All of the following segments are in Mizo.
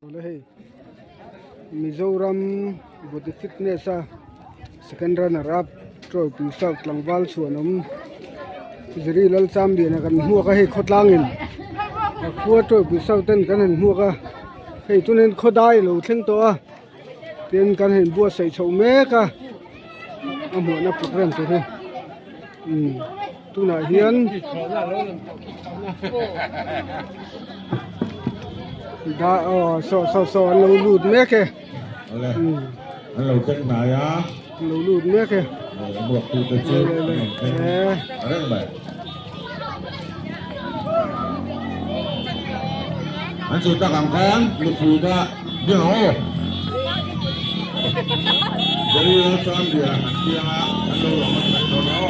Awle hei Mizoram body fitness a second runner up trophy south tlangval chhuanawm Ziri Lalchamliana kan hmuak a hei khawtlang in a khua trophy south ten kan han hmuak a hei tunin khawdai a lo thleng tawh a tin kan han buatsaih chhoh mek a a hmuahna program tur hi umm tunah hian da aw saw saw saw an lo lut mek e umm an lo thleng hnai a an lo lut mek e buak tu te chu an lo thleng reng mai an chu tak ang khan mipui kha ding ang aw Jerry Lalchamlian an piang a an lo lawm a thleng dawn aw.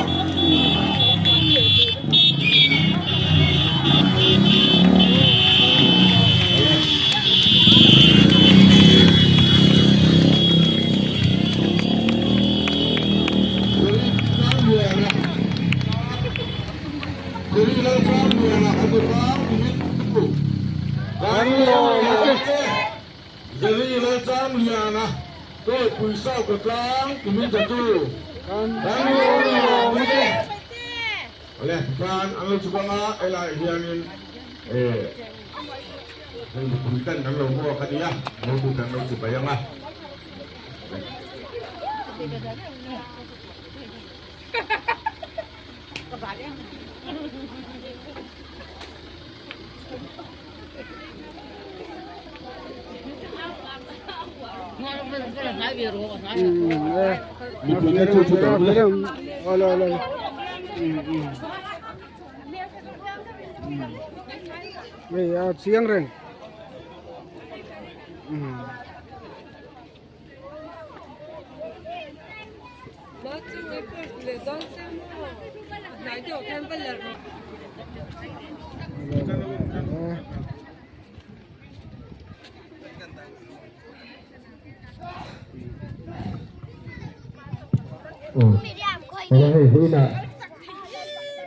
Hei a chiang reng. Hei hunah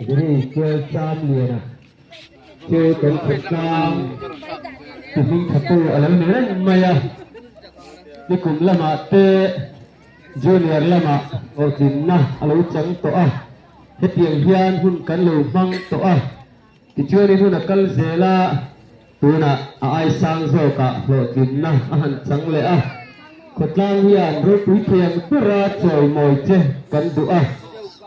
Guru Lalchamliana chu kan khawtlang ti hming thatu a lo ni reng mai a, nikum lamah te junior lamah hlawhtlinna a lo chang tawh a, hetiang hian hun kan lo hmang tawh a. Tichuanin hun a kal zel a, tunah a ai sang zawkah hlawhtlinna a han chang leh a. Khawtlang hian ropui thei ang bera chawimawi che kan duh a,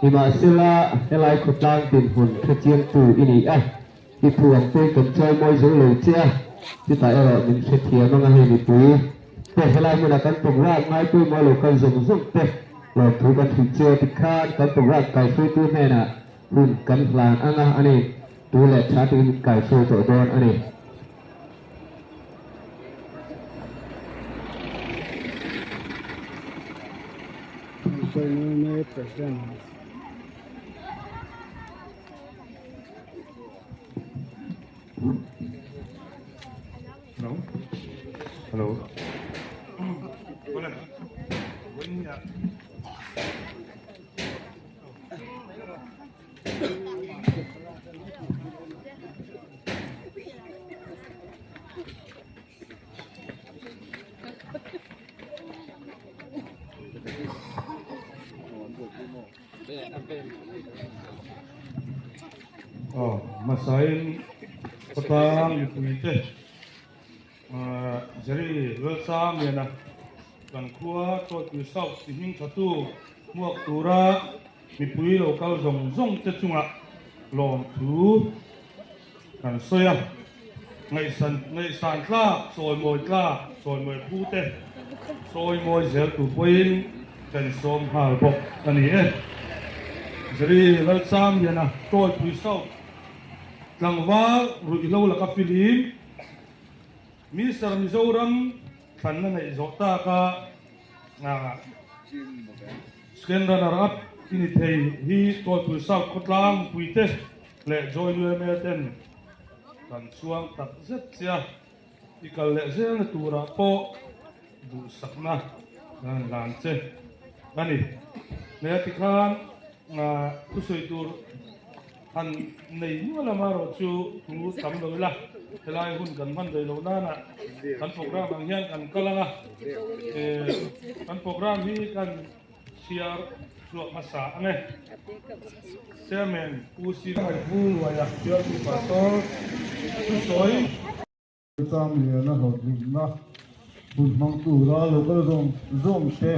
nimahsela helai khawtlang dinhmun hrechiangtu i ni a, i phu ang pawhin kan chawimawi zo lo che a, chutah erawh min hrethiam anga hei mipui te helai hmuna kan program ngaipawimawh lo kal zawng zawng te lawmthu kan hrilh che tikhan kan program kaihruaitu hnenah Hun kan hlan anga a ni. Tu leh tha tiin min kai hruai tawh dawn a ni. President. Hello. Hello. Aw hmasain khawtlang mipuite Jerry Lalsangliana kan khua Tawipui South ti hming thatu hmuak tura mipui lo kal zawng zawng te chungah lawmthu kan sawi a, ngaihsan ngaihsan tlak, sawimawi tlak, sawimawi phu te sawimawi zel tur pawhin kan sawm nghal bawk a ni e. Jerry Lalsangliana Tawipui South tlangval ruihhlo laka filim Mister Mizoram thlanna neih zawh taka second runner up i ni thei hi Tawipui South khawtlang puite leh Joy Lueme ten kan chhuang tak zet che a, i kal leh zelna turah pawh duhsakna kan hlan che a ni. Hmel tikhan thusawi tur han nei nual amaherawh chu thu tam lo ila. Helai hun kan hman rei loh nana kan program ang hian kan kal ang a, kan program hi kan chhiar chhuah hmasa ang e. Chairman Pu Si Ngaihpu Luaia Bialtu Pastor thusawi. Chamliana hlawhtlinna hun hmang tura lo kal zawng zawng te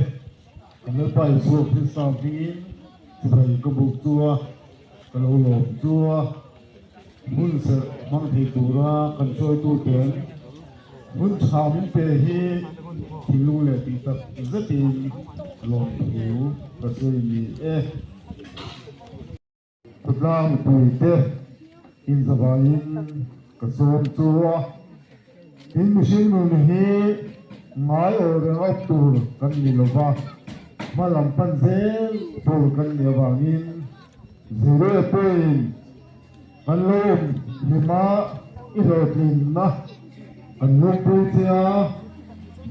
kan Lalpa Isua Krista hmingin chibai ka buk chu a, ka lo lawm chu a, hun serh hmang thei tura kan hruaitu ten hun tha min pe hi thinlung leh tih tak zetin lawmthu ka sawi ni e. Khawtlang mipuite inzavaiin ka sawm chu a, tin mihring nun hi ngai aw reng awp tur kan ni lo va, hma lam pan zel tur kan nih avangin zero pawhin kan lo awm hlim a, i hlawhtlinna kan lungpui che a,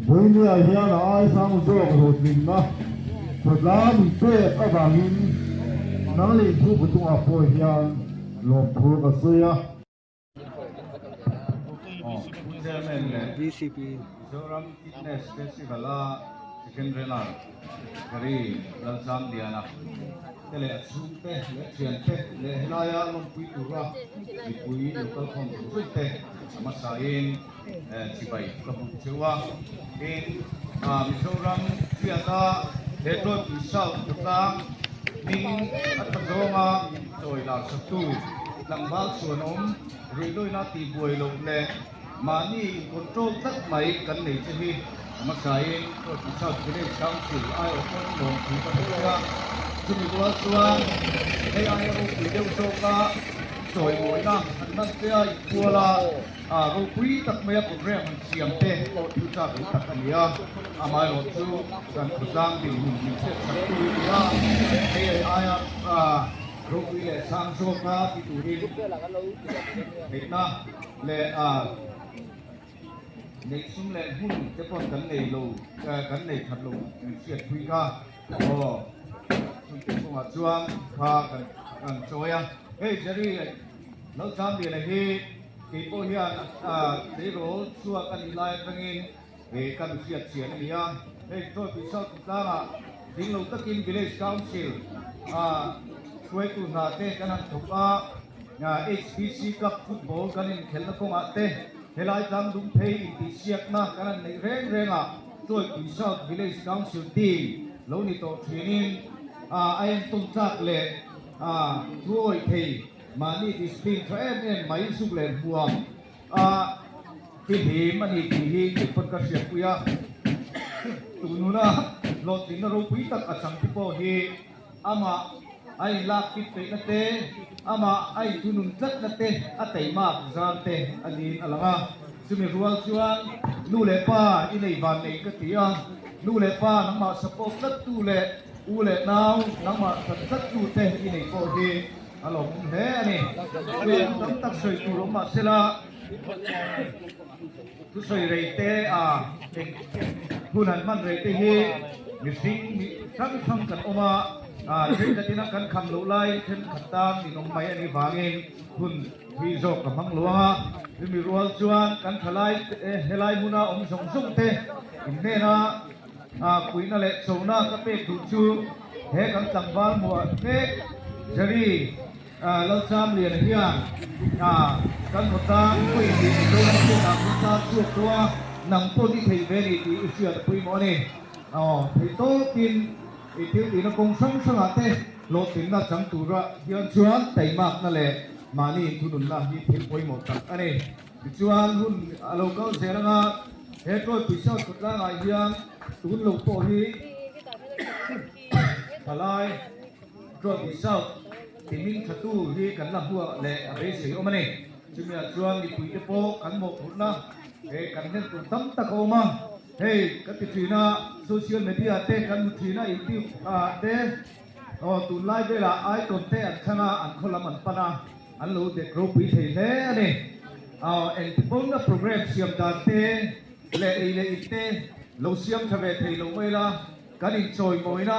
Vawinia hian a aisang zawk hlawhtlinna khawtlang min pek avangin nang leh thu butungah pawh hian lawmthu ka sawi a. Chairman leh Mizoram Fitness Festival-a Second Runner Gary Lalchamliana te leh a chhungte leh thiante leh helaia lawmpui tura mipui lo kalkhawm zawng zawng te a hmasain chibai ka hmuh cheu a. Tin, Mizoram hriata he Tawipui South khawtlang hming a tha zawnga min chawi lar saktu tlangval chhuanawm ruihloina tihbuai loh leh Mahni in control tlat mai kan nei che hi a hmasain Tawipui South Village Council aiawh pawn lawmthu ka hrilh che a, chumi rual chuan hei aia ropui deuh zawka chawimawina han hman che a inkual a, ropui tak maia program han siam te pawh thil chak awm tak a ni a, amaherawh chu kan khawtlang dinhmun min hriat chak tu i ni a, hei aia ropui leh sang zawka ti turin theihna leh a neih sum leh hmun te pawh kan nei lo kan nei that lo min hriat pui kha aw chumi kawngah chuan kha kan kan chawi a hei Jerry Lalchamliana hi kei pawh hian a tleirawl chhuak a nih lai atangin he kan hriat chian a ni a hei Tawipui South tlangah ding lo takin Village Council a hruaitu hna te kan han thawk a. HBC Cup Football kan inkhelhna kawngah te helai tlang dum phei intihsiakna kan han neih reng reng a, Tawipui South Village Council team lo ni tawh thinin a entawn tlak leh thu awih thei mahni discipline tha em em mai zuk leh hmuam a tihlim a ni tih hi keipawh ka hriatpui a, tununa hlawhtlinna ropui tak a changte pawh hi Amah a inlak fit peihna te, amah a inthunun tlatna te, a teimak zar te a niin a lang a. Chumi rual chuan nu leh pa i nei van nei ka ti a, nu leh pa nangmah support tlattu leh u leh nau nangmah that tlattu te i nei pawh hi a lawmawm hle a ni. Chuan tam tak sawi tur awm mah sela thusawi rei te a eng hun han hman rei te hi mihring mi hrang hrang kan awm a, thenkhatin a kan kham loh lai thenkhat tan min awm mai a nih vangin hun hi zawk ka hmang lo ang a, chumi rual chuan kan thalai helai hmuna awm zawng zawng te inhnena puihna leh chona ka pek duh chu he kan tlangval hmuah mek Jerry Lalchamliana hian kan khawtlang pawhin tih Mizoram hriatah min tan chhuak tawh a, nang pawh ni thei ve ni tih i hriat a pawimawh a ni. Aw, thei tawpin i thil tihna kawng hrang hrangah te hlawhtlinna chang tura hian chuan taimakna leh mahni inthununna hi thil pawimawh tak a ni. Tichuan hun a lo kal zel anga he Tawipui South khawtlangah hian tun lo pawh hi thalai Tawipui South ti hming thatu hi kan la hmuah leh a beisei awm a ni. Chumiah chuan mipuite pawh kan mawhphurhna he kan hlen tur tam tak a awm a. Hei ka ti thin a, social media te kan hmu thin a, YouTube ah te aw tunlai velah icon te an thlang a, an khaw lam an pan a, an lo dek ropui thei hle a ni. Aw engti pawnna program siam dan te leh ei leh in te lo siam tha ve thei lo mai la, kan inchawimawina.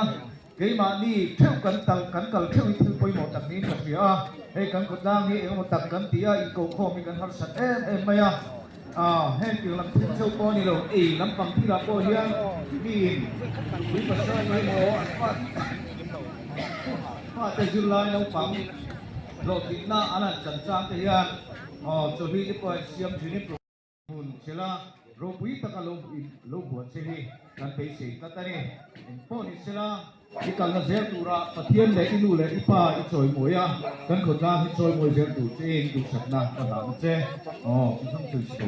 Keimahni theuh kan tal kan kal theuh hi thil pawimawh tak niin ka hria a, hei kan khawtlang hi engemaw tak kan ti a, inkokhawm hi kan harsat em em mai a, ah heng tir lam thil theuh pawh a ni lo, ei lampang thilah pawh hian miin pui pasal emaw an fa fate zirlai naupang hlawhtlinna an han chan chang te hian aw chawhlui te pawh an siam thin in. Hmun sela ropui taka lo lo buat che hi kan beisei tlat a ni. Eng pawh ni sela i kalna zel tura Pathian leh i nu leh i pa i chawimawi a, kan khawtlang hi chawimawi zel tur che in duhsakna ka hlan a che. Aw, chi hrang sawi chho.